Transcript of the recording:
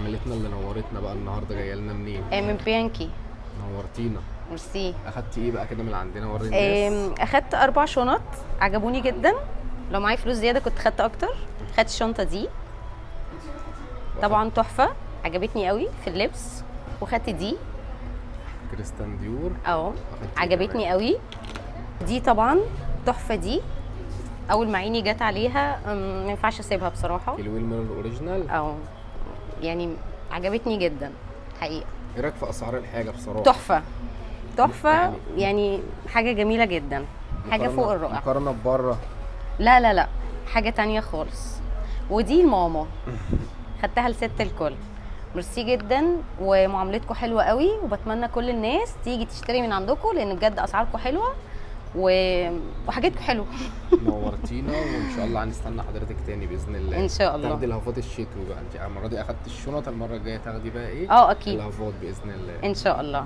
عملتنا اللي نورتنا بقى النهارده جاية لنا منين؟ من بيانكي. نورتينا. ميرسي. اخدتي ايه بقى كده من عندنا؟ وري الناس. اخدت 4 شنط عجبوني جدا، لو معايا فلوس زيادة كنت خدت اكتر. خدت الشنطة دي طبعا تحفة، عجبتني قوي في اللبس. وخدت دي كريستيان ديور. اهو، أخدتي إيه عجبتني كمان؟ قوي. دي طبعا تحفة، دي اول ما عيني جت عليها ما ينفعش اسيبها بصراحة. كيلوين من ال original. اه يعني عجبتني جدا حقيقة. ايه رايك في اسعار الحاجة بصراحة؟ تحفة تحفة، يعني حاجة جميلة جدا، حاجة فوق الرائع. مقارنة ببره. لا لا لا، حاجة تانية خالص. ودي الماما خدتها لست الكل. ميرسي جدا، ومعاملتكم حلوة قوي، وبتمنى كل الناس تيجي تشتري من عندكم، لان بجد اسعاركم حلوة وحاجتكم حلوة. نورتينا، وان شاء الله هنستنى حضرتك تاني باذن الله. ان شاء الله. تاخدي الهافات الشتوي بقى، انت المرة دي اخدتي الشنط، المرة الجاية تاخدي بقى ايه؟ اه اكيد الهافات باذن الله. ان شاء الله.